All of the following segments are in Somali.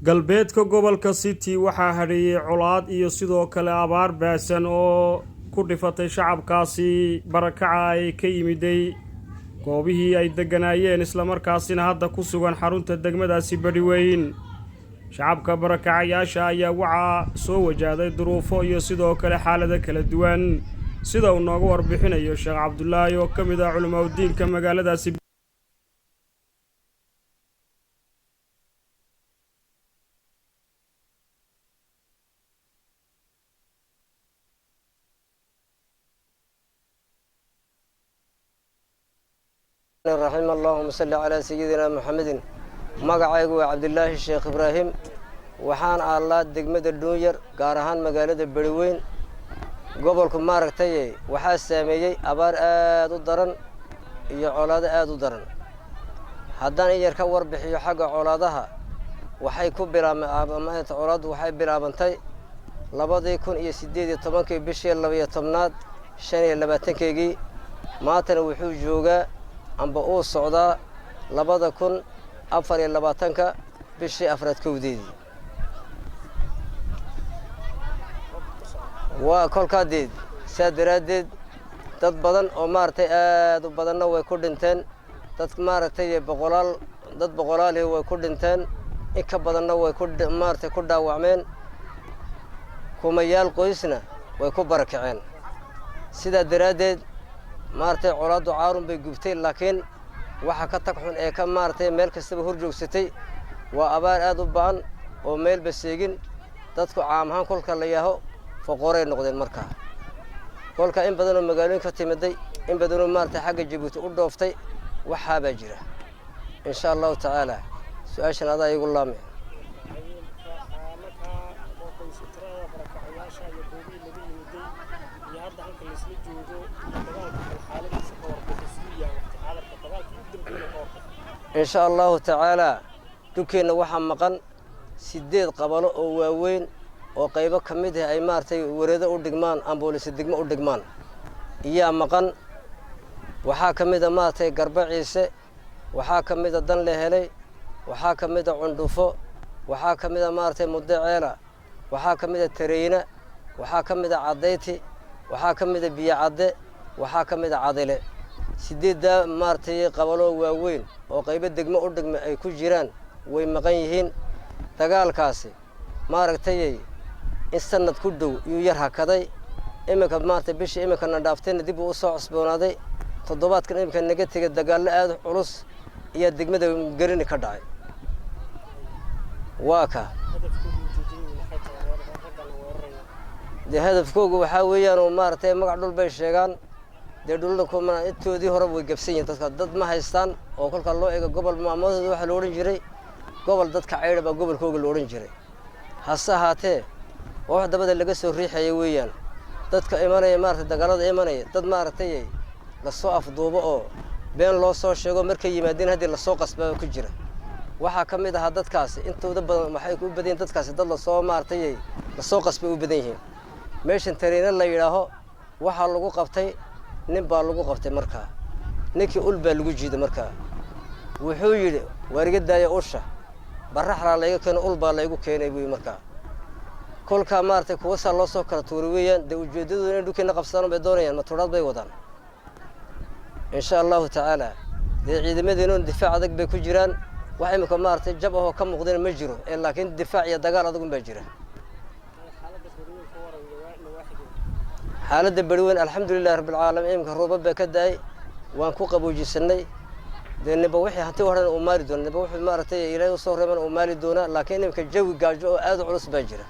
Galbeedka gobolka City waxaa hadheeyey colaad iyo sidoo kale abaar baahsan oo ku dhifatay shacabkaasi barakaca ay ka yimiday goobihii ay degganaayeen, islamarkaasina hadda ku sugan xarunta degmadaasi Badhiweyn. Shacabka barakacayaasha ayaa waxaa soo wajahday duruufo iyo sidoo kale xaalado kala duwan, sida uu nooga warbixinayo Sheekh Cabdulaahi oo ka mid ah culimaudiinka magaaladaasi. Raxim allahuma salli calaa sayidina Muxamedin. Magacaygu waa Cabdilaahi Sheekh Ibraahim. Waxaan aallaa degmada Dhuunyar, gaar ahaan magaalada Beriweyn. Gobolku maaragtay waxaa saameeyey abaar aad u daran iyo colaado aad u daran. Haddaan in yar ka warbixiyo xagga colaadaha, waxay ku bilaabmay colaaddu waxay bilaabantay 2018-kii, bishii 12aad, 25-keygii. Maantana wuxuu joogaa amba uu socdaa 2024-ka, bishii afraad kowdeedii. Waa kolkaadeed. Saa daraaddeed dad badan oo maaragtay aad u badanna way ku dhinteen. Dad maaragtay boqolaal, dad boqolaalihii way ku dhinteen, in ka badanna way ku maaragtay ku dhaawacmeen, kumayaal qoysna way ku barakaceen. Sidaa daraaddeed maaragtay colaaddu caarun bay gubtay, laakiin waxa ka tag xun ee ka maaragtay meel kastaba hor joogsatay waa abaar aad u ba'an oo meelba seegin. Dadku caam ahaan kolka la yaaho foqoray noqdeen. Markaa kolka in badanoo magaalooyin ka timiday, in badanoo maaragtay xagga Jabuuti u dhooftay, waxaabaa jira. Insha Allahu tacaala su-aashan adaa iigu laame. Insha Allahu tacaalaa dhulkeenna waxaa maqan 8 qabalo oo waaweyn oo qaybo ka mid ah ay maaragtay wareedo u dhigmaan, amboolise degmo u dhigmaan iyaa maqan. Waxaa ka mid a maaragtay Garba Ciise, waxaa ka mid a Dan la Helay, waxaa ka mid a Cundhufo, waxaa ka mid a maaragtay Muddo Ceela, waxaa ka mid a Tareyna, waxaa ka mid a Caddayti, waxaa ka mid a Biyo Cadde, waxaa ka mid a Cadile. Sideeddaa maaragtay qabaloo waaweyn oo qaybo degmo u dhigma ay ku jiraan way maqan yihiin. Dagaalkaasi maaragtay in sanad ku dhow yuu yar hakaday. Iminka maaragtay bishii iminkana dhaaftayna dib uu u soo cusboonaaday. Toddobaadkan iminka naga tegay dagaallo aada u culus ayaa degmada Gerini ka dhacay. Waa ka dee hadafkooga waxaa weeyaan maaragtay magac dhul bay sheegaan. Dee dhulalkuma intoodii horeba way gabsan yihin dadka, dad ma haystaan. Oo kolka loo eego gobol maamadooda waxaa la odhan jiray gobol dadka caydha baa gobolkooga la odhan jiray. Hase ahaatee waa wax dabada laga soo riixaya weeyaan. Dadka imanaya maaragtay dagaalada imanaya, dad maaragtay lasoo afduubo oo been loo soo sheego, markay yimaadeen haddii lasoo qasbaba ku jira. Waxaa ka mid ahaa dadkaasi intooda badan waxay u badan yihin dadkaasi dad lasoo maaragtay lasoo qasbay u badan yihiin. Meeshan Tareyne la yidhaaho waxaa lagu qabtay nin baa lagu qabtay. Markaa ninkii ul baa lagu jiiday. Markaa wuxuu yidhi: "Waar iga daaya usha, baraxraa layga keeno, ul baa laygu keenay," buuyi. Markaa kolkaa maaragtay kuwasaa loo soo kala tuuray weeyaan. Dee ujeeddadooda inay dhulkeenna qabsadaan bay doonayaan, maturaad bay wadaan. Insha Allahu tacaala dee ciidamadeenoon difaac adag bay ku jiraan. Wax iminka maaragtay jab ahoo ka muuqdana ma jiro ee laakiin difaac iyo dagaal adagun baa jira. Xaaladda Beriweyn, alxamdulilahi rabbilcaalamiin, iminka roobab baa ka da-ay, waan ku qaboojisanay. Dee ninba wixii hanti horena uu maali doona, ninba wuxuu maaragtay Ilaahay usoo reebana uu maali doonaa, laakiin iminka jawi gaajo oo aada u culus baa jira.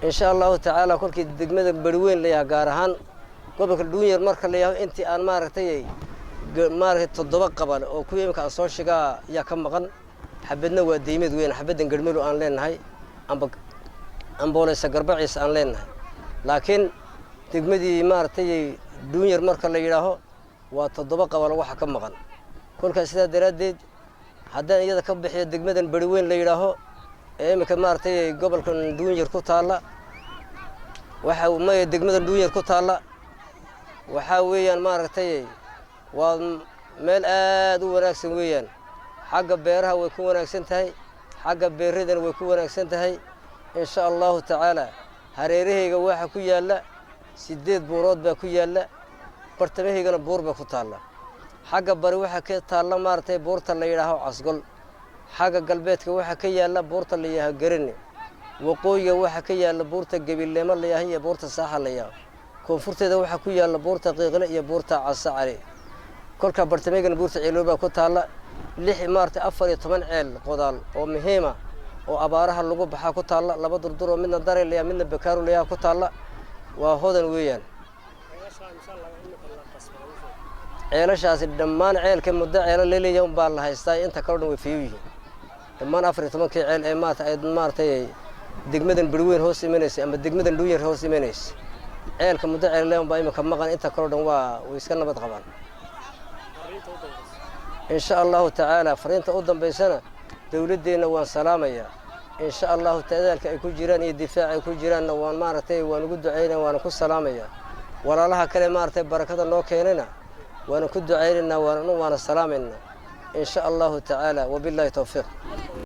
Insha Allahu tacaala kolkii degmada Beriweyn la yaha, gaar ahaan gobolka Dhuunyar marka la yaho, intii aan maaragtay maaragtay 7 qabal oo kuwii iminka aan soo sheegaa ayaa ka maqan. Xabadna waa deymeed weyn, xabaddan Garmelo aan leenahay amba ambooleysa Garbaciisa aan leenahay, laakiin degmadii maaragtay Dhuunyar marka la yidhaaho waa 7 qabal waxa ka maqan. Kolkaas sidaa daraaddeed haddaan iyada ka bixiyo degmadan Beriweyn la yidhaaho ee iminka maaragtay gobolkan Dhuunyar ku taalla, waxa maya degmadan Dhuunyar ku taalla waxaa weeyaan maaragtay Waa meel aad u wanaagsan weeyaan. Xagga beeraha way ku wanaagsan tahay, xagga beeradana way ku wanaagsan tahay, insha Allahu tacaala. Hareerahayga waxaa ku yaalla 8 buurood baa ku yaalla, bartamahaygana buur baa ku taalla. Xagga bari waxaa ka taalla, maaragtay, buurta la yidhaaho Casgol. Xagga galbeedka waxaa ka yaalla buurta la yidhaaho Garani. Waqooyiga waxaa ka yaalla buurta Gabileemo la yidhaaho iyo buurta Saaxa la yidhaaho. Koonfurteeda waxaa ku yaalla buurta Qiiqle iyo buurta Casacali. Kolka bartamaygana buurta Ceeloo baa ku taalla. Lix, maaragtay, 14 ceel qodaal oo muhiima oo abaaraha lagu baxaa ku taalla. Laba durdur oo midna Daray layaa, midna Bakaaru layaa ku taalla. Waa hodan weeyaan ceelashaasi dhammaan. Ceelka muddo ceelo laleeyahay unbaa la haystaa, inta kaleo dhan way fayow yihiin dhammaan 14-kii ceel ee maarata ay maaragtay degmadan Berweyn hoos imanaysa ama degmadan Dhuunyar hoos imanaysa. Ceelka muddo ceelale unbaa iminka maqan, inta kaleo dhan waa way iska nabad qabaan, insha Allahu tacaala. Fariinta u dambaysana dowladdeenna waan salaamayaa, insha Allahu. Dadaalka ay ku jiraan iyo difaaca ay ku jiraanna waan, maaragtay, waan ugu ducaynaya, waana ku salaamayaa. Walaalaha kale, maaragtay, barakada noo keenayna waana ku ducaynaynaa, waana salaamaynaa, insha Allahu tacaala. Wabilaahi towfiiq.